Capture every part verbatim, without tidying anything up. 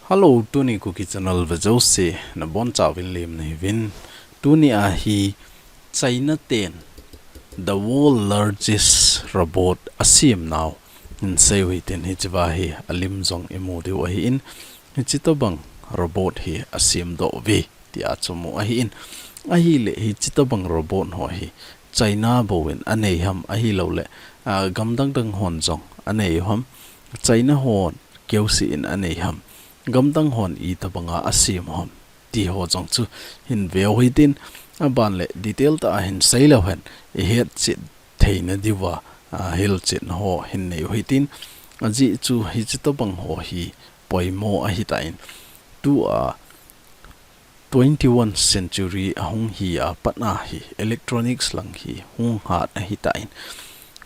Hello, tuni Kuki Channel vejouse nabonchauvin lemna hiuvin. Tuni a hi China ten the world largest robot asem nau hinsei u hitin, hichea hi alim jong imu diu ahin, hichi tobang robot hi asemdoh uve tia chu mu ahin. Ahile hichi tobang robot ho hi China bouvin anei ham, ahilouleh, ah, gam dang dang hon jong anei u ham, China hon keuseh in anei ham, gam dang hon itobanga asem u ham, ti ho jong chu hin veu hitin, aban le detail tah a hinsei leu hen ihet chet theina diuva, ah, hilchetna ho hin nei u hitin, ajeh chu hichi tobang ho hi poimo ahitan, tua twenty-one century ahung hi a pat a hi electronics lang hi hung hat ahitan,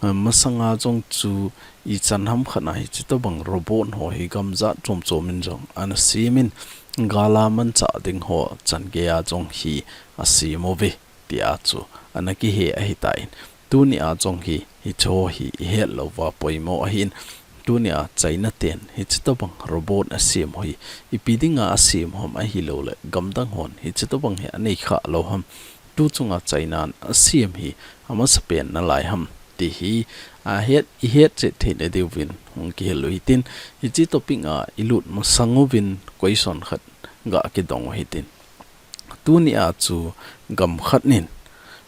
ah, masanga jong chu ichan ham khat a hichi tobang robot ho hi gam jat chom chom in jong ana semin, gal a manchah ding ho chan gei a jong hi asem uve tia chu ana kihe ahitan, tuni a jong hi hicho hi ihet louva poimo ahin. Tuni a China ten hichi tobang robot asem u hi ipi dinga asem u ham, ahilouleh gam dang hon hichi tobang hi anei kha lou ham, tu chunga China in asem hi amasapen nalai ham, ti hi ahet, ihet chet theina diuvin hung kihil u hitin, hichi topic a ilut masang uvin question khat ga kidong u hitin. Tuni a chu gam khat in,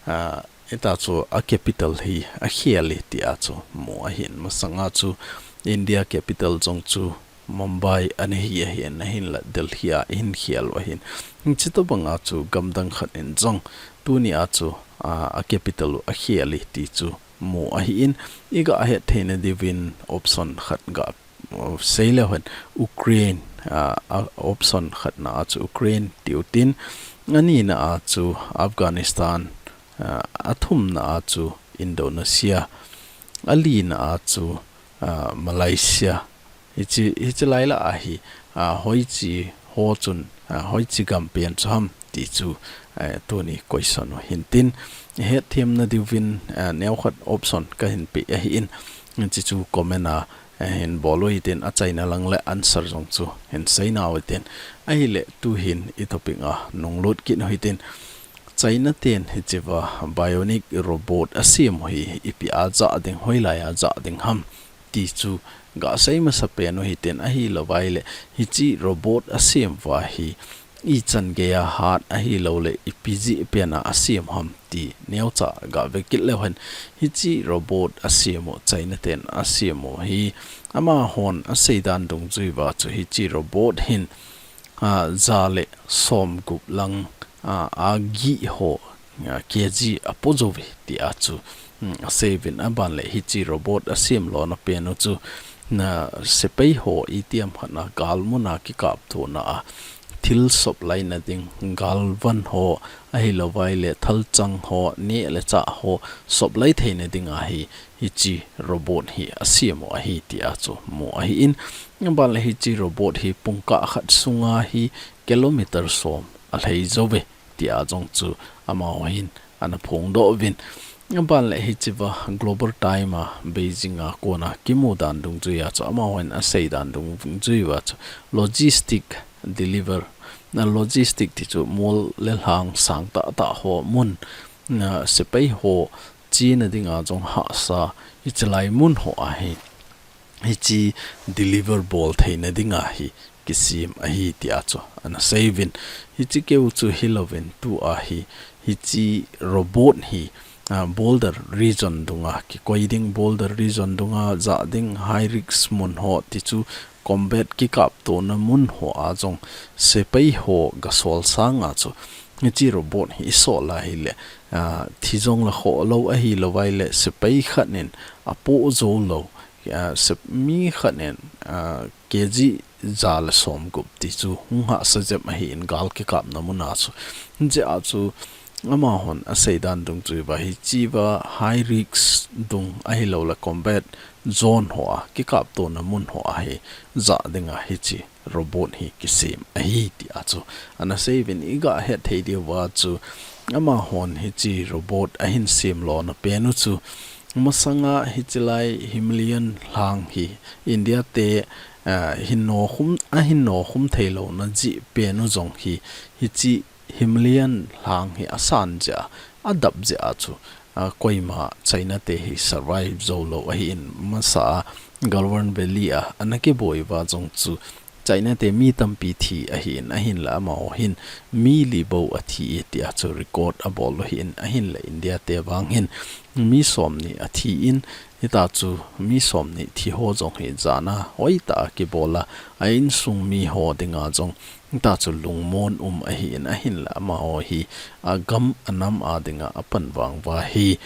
ah, hitia chu a capital hi akhel e tia chu mu ahin, masanga chu India capital jong chu Mumbai ana hi ahin, ahinla Delhi a ahin khel u ahin. Hichi tobanga chu gam dang khat in jong tuni a chu, ah, a capital u akhel e ti chu mu ahin, iga het theina diuvin option khat ga, uh, sei leu hen Ukraine, ah, a option khatna a chu Ukraine tiu hitin, anina a chu Afghanistan, ah, athumna a chu Indonesia, alina a chu, ah, Malaysia. Hichi, hichi lai lah a hi, ah, hoichi ho chun, ah, hoichi gam pen chu ham ti chu, eh, tuni question u hintin, hetthemna diuvin, ah, neokhat option kahin pe ahin, hichi chu comment a, eh, hin bol u hitin, achaina lang le answer jong chu hin seina u hitin. Ahile tuhin i topic a nunglut kit u hitin, China ten hichea bionic robot asem u hi ipi a jah ding, hoilai a jah ding ham ti chu ga sei masapen u hitin, ahilouva ile hichi robot asem uva hi ichan gei a hat, ahilouleh ipi jeh pen a asem u ham ti neocha ga ve kit leu hen, hichi robot asem u, China ten asem u hi amahon asei dan dungjuiva chu hichi robot hin, ah, ja le somgup lang, ah, agih ho, ah, K G apo jou uve tia chu, um, asei uvin, aban le hichi robot asem lona pen u chu, na sepai ho itiham khat a gal mun a kikaptona a thil sop laina ding, galvan ho, ahilouva ile thalchang ho, neh le chah ho sop lai theina ding a hi, hichi robot hi asem u ahi tia chu mu ahin. Aban le hichi robot hi pungkah khat sunga hi kilometer som alhai jou uve tia jong chu amaho hin ana phongdoh uvin. Aban le hichea Global Time a Beijing a kona kimu dan dungjuia chu amaho hin asei dan dungjuiva chu logistic deliver, na logistic ti chu mol le lhang sang tah tah ho mun, na sepai ho chena dinga jong hahsa, hichi lai mun ho a hi, hichi deliver bol theina dinga hi kisem ahi tia chu ana sei uvin. Hichi keu chu hilouvin tua hi, hichi robot hi, ah, border region dunga kikoi ding, border region dunga jah ding, high risk mun ho ti chu combat kikaptona mun ho a jong sepai ho gasol sanga chu hichi robot hi isol a hile, ah, thi jong la khoh lou ahilouva ile sepai khat in apoh jou lou, ah, sep-, mi khat in, ah, K G ja le somgup ti chu hung hahsa jep ahin gal kikapna mun a chu. Hijeh a chu amahon asei dan dungjuiva hichea high risk dung ahilouleh combat zone ho a kikaptona mun ho a hi jah dinga hichi robot hi kisem ahi tia chu ana sei uvin, iga het thei diuva chu amahon hichi robot ahin sem lona pen u chu masanga hichi lai Himalayan lhang hi India te ah, hin nokhum, ahin nokhum thei louna jeh pen u jong hi, hiche Himalayan lhang hi asan jeh a, adap jeh a chu, ah, koima China te hi survive jou lou ahin, masa a Galwan Valley a ana kiboi uva jong chu China te mi tampi thi ahin, ahinla amaho hin mi li bou athi e tia chu record abol u ahin, ahinla India te vang hin mi somni athi in, hita chu mi somni thi ho jong hi jana hoitah a kibol a, a insung mi ho dinga jong hita chu lungmon um ahin, ahinla amaho hi agam anam a dinga apan vang uva hi,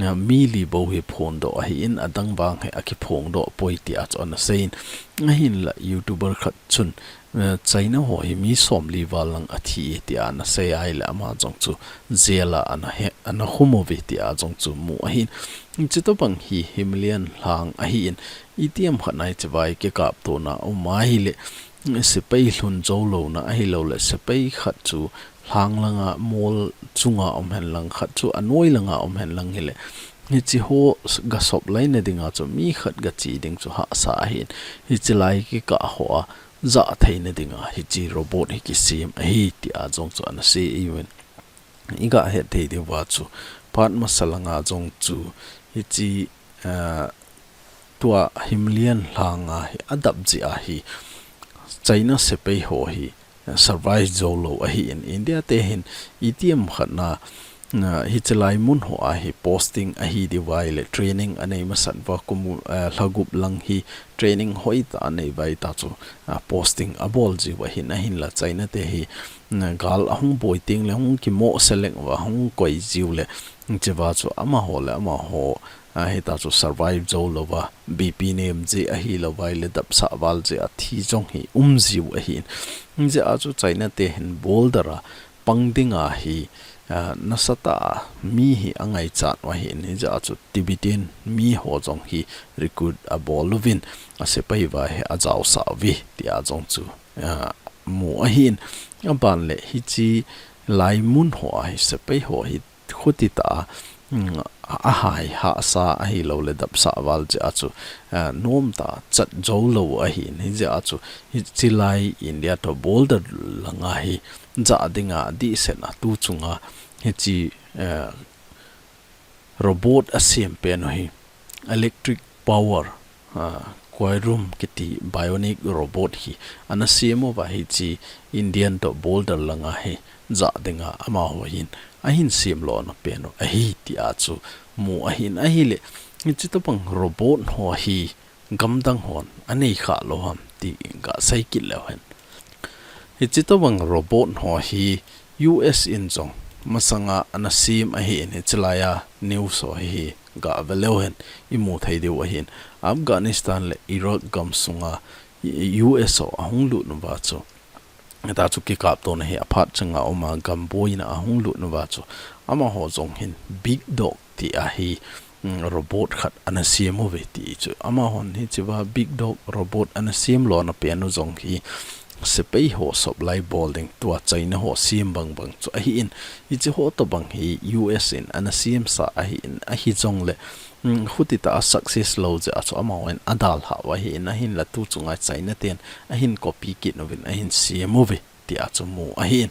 ah, mi li bou hi phongdoh ahin, adang vang hi akiphongdoh poi tia chu ana seiyin, ahinla YouTuber khat chun, eh, China ho hi mi somli val lang athi e tia ana sei ahile ama jong chu jail a ana he, ana khum uve tia jong chu mu ahin. Chutobang hi Himalayan lhang ahin, itiham khat a hiche vai kikaptona um ahile, sepai lhun jou louna ahilouleh sepai khat chu lhang langa mol chunga um hen lang, khat chu anoi langa um hen lang hile, hiche ho gasop laina dinga chu mi khat gache ding chu hahsa ahin, hiche lai kikah ho a jah theina dinga hiche robot hi kisem ahi tia jong chu ana sei uvin. Iga het thei diuva chu, phat masa langa jong chu hiche, ah, tua Himalayan lhanga hi adap jeh a hi China sepai ho hi survive jou lou ahin, India te hin itiham khat a, ah, hiche lai mun ho a hi posting ahi diu ahile training anei masat uva kum, ah, lha gup lang hi training hoitah anei uva hita chu, ah, posting abol jiu ahin, ahinla China te hi, ah, gal ahung boi teng le hung kimoh select uva hung koi jiu le, hichea chu amaho le amaho, ah, hita chu survive jou louva, B P nem jeh ahilouva ahile dapsah val jeh a thi jong hi um jiu ahin. Hijeh a chu China te hin border a pang dinga hi, ah, nasatah a mi hi angaichat u ahin, hijeh a chu Tibetan mi ho jong hi recruit abol uvin, asepai uva hi ajaosah uve tia jong chu, ah, mu ahin. Aban le hiche lai mun ho a hi sepai ho hi khutitah a, mm, ahai hahsa ahilouleh dapsah val jeh a chu, ah, nomtah a chat jou lou ahin, hijeh a chu hiche lai India toh border langa hi jah dinga dihset a tu chunga hiche, eh, robot asem pen u hi electric power, ah, Coirum kiti bionic robot hi ana sem uva hiche Indian toh border langa hi jah dinga amaho hin ahin sem lona pen u ahi tia chu mu ahin, ahile hiche tobang robot ho hi gamdang hon anei kha lou ham ti gasei kit leu hen. Hiche tobang robot ho hi U S in jong masanga ana sem ahin, hiche laiya news ho hi gave leu hen imu thei diu ahin. Afghanistan le Iraq gamsunga U S ho ahung lut uva chu, hita chu kikaptona hi aphat changa um a, gamboina ahung lut uva chu, amaho jong hin Big Dog tia hi, mm, robot khat ana sem uve ti chu. Amahon hichea Big Dog robot ana sem lona pen u jong hi sepai ho soplai bol ding tua China ho sem bang bang chu ahin. Hiche ho tobang hi U S in ana semsa ahin, ahijongle, mm, khutitah a success lou jeh a chu amahon adalhah u ahin, ahinla tu chunga China ten ahin copy kit uvin ahin sem uve tia chu mu ahin.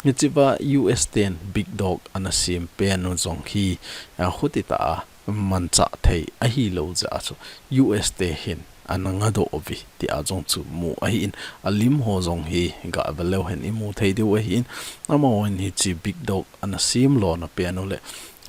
Hichea U S ten Big Dog ana sem pen u jong hi, ah, khutitah a manchah thei ahilou jeh a chu U S te hin ana ngadoh uve tia jong chu mu ahin. Alim ho jong hi gave leu hen imu thei diu ahin. Amahon hiche Big Dog ana sem lona pen u le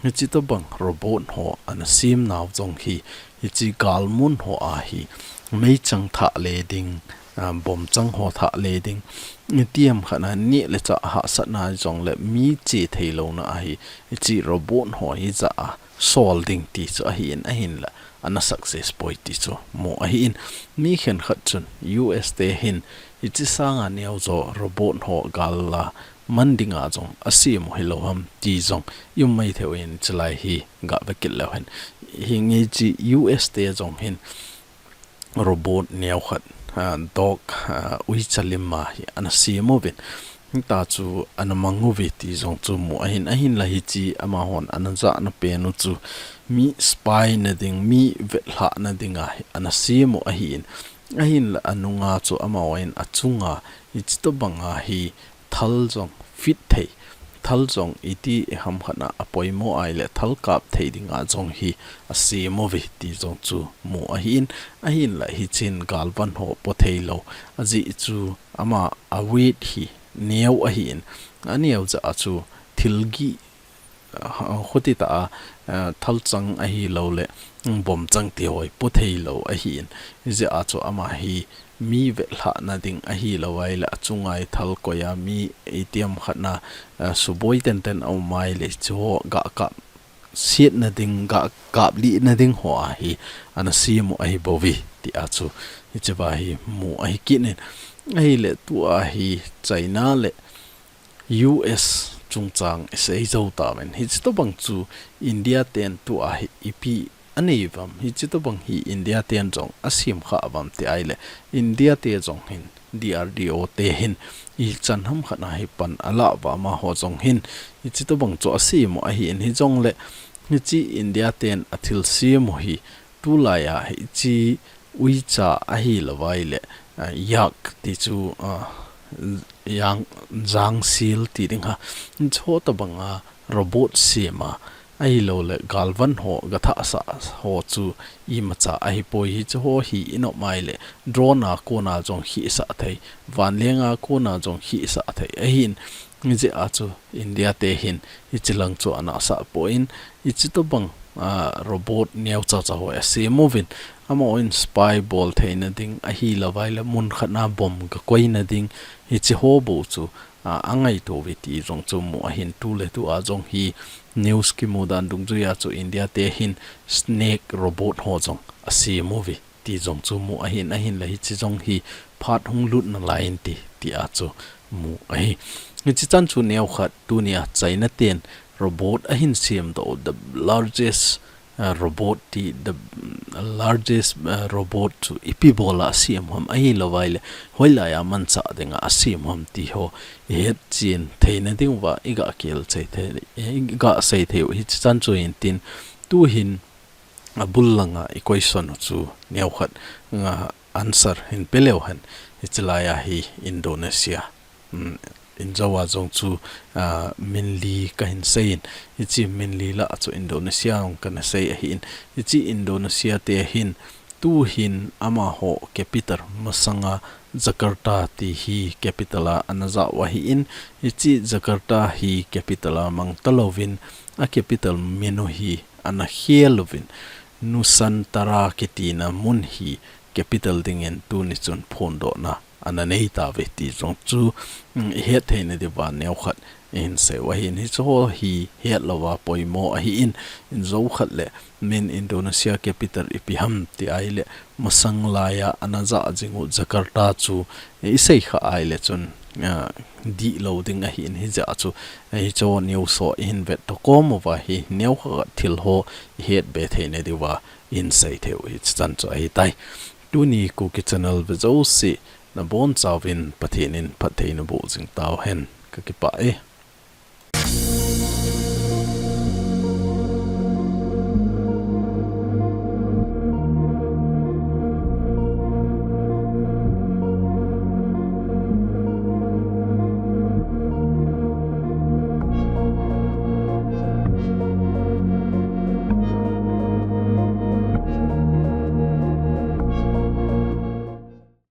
hiche tobang robot ho ana sem nau jong hi hiche gal mun ho a hi meichang thah le ding, ah, bomchang ho thah le ding, itiham khat a neh le chah hahsatna jongle mi che thei louna a hi hiche robot ho hi jah a sol ding ti chu ahin, ahinla ana success poi ti chu mu ahin. Mi khenkhat chun U S te hin hiche sanga neo jo robot ho gal a man dinga jong asem u hilou ham ti jong i um maithei uvin, hiche lai hi gave kit leu hen. Hinge hiche U S te jong hin robot neo khat, ah, dog, ah, uicha lim a hi ana sem uvin, hita chu ana mang uve ti jong chu mu ahin, ahinla hiche amahon ana jahna pen u chu mi spy na ding, mi vetlhahna dinga hi ana sem u ahin, Ahinla anunga chu amahon achunga hiche tobanga hi thal jong fit thei, thal jong iti ham khat a apoimo ahile thal kap thei dinga jong hi asem uve ti jong chu mu ahin, ahinla hichun galvan ho po thei lou, ajeh chu ama a weight hi neo ahin, aneo jeh a chu thil gih, ah, khuti tah a, ah, thalchang ahilouleh, mm, bomchang ti ho hi po thei lou ahin. Hijeh a chu ama hi mi vetlhahna ding ahilou ahile achunga hi thal koi a mi iti ham khat a, ah, suboi tenten aum ahile chu ho gah kap sietna ding, gah kap lihna ding ho a hi ana sem u ahi bouve ti a chu hichea hi mu ahi kit in. Ahile tua hi China le U S chungchang isei jou tauvin. Hiche tobang chu India ten tua hi ipi anei uvam, hiche tobang hi India ten jong asem kha uvam ti ahile, India te jong hin, D R D O te hin ichan ham khat a hi pan alah uva, amaho jong hin hiche tobang chu asem u ahin, hijongle hiche India ten athil sem u hi tulai a hiche uicha ahilou ahile, ah, yak ti chu, ah, yang, jangsil ti ding ham, hiche ho tobanga robot sem a, ahilouleh galvan ho gathah sah ho chu imacha ahipoi, hiche ho hi inop ahile drone a kona jong hisah thei, vanleng a kona jong hisah thei ahin, hijeh a chu India te hin hiche lang chu anasah poi, hiche tobang, ah, robot neocha cha ho asem uvin, amahon spy bol theina ding ahilou ahile mun khat a bomb gakoina ding, hiche ho bou chu, ah, angaito uve ti jong chu mu ahin, tuletua jong hi news kimu dan dungjuia chu India te hin snake robot ho jong asem uve ti jong chu mu ahin, ahinla hiche jong hi phat hung lut nalai inte ti a chu mu ahi. Hiche chan chu neokhat tunia China ten robot ahin semdoh u, the largest, uh, robot ti, the largest, uh, robot chu ipi bol a asem ham, ahilou ahile hoilai a manchah dinga asem ham ti ho ihet chen theina diuva iga kihil chai thei, iga sei thei u hiche chan chu hintin, tuhin abul langa i question u chu neokhat nga answer hin pe leu hen, hiche laia hi Indonesia, um, injou a jong chu, ah, min li kahin seiyin, hiche min li lah a chu Indonesia jong kana sei ahin, hiche Indonesia te hin tuhin amaho capital masanga Jakarta ti hi capital a ana jah u ahin, hiche Jakarta hi capital a mang talouvin, a capital min u hi ana khel uvin, Nusantara kitina mun hi capital dingin tuni chun phondohna ana nei tauve ti jong chu, mm, ihet theina diuva neokhat ihin sei u ahin, hiche ho hi het louva poimo ahin, injou khat le min Indonesia capital ipi ham ti ahile, masang laia ana jah jing u Jakarta chu isei kha ahile chun, ah, dihlou ding ahin, hijeh a chu, hiche ho news ho ihin vet toh kom uva hi neokhat thil ho ihet be theina diuva ihin sei thei u hiche chan chu ahitai. Tuni Kuki channel ve jouse nabonchauvin Pathen in phatthei naboh jing tauhen, kakipah e.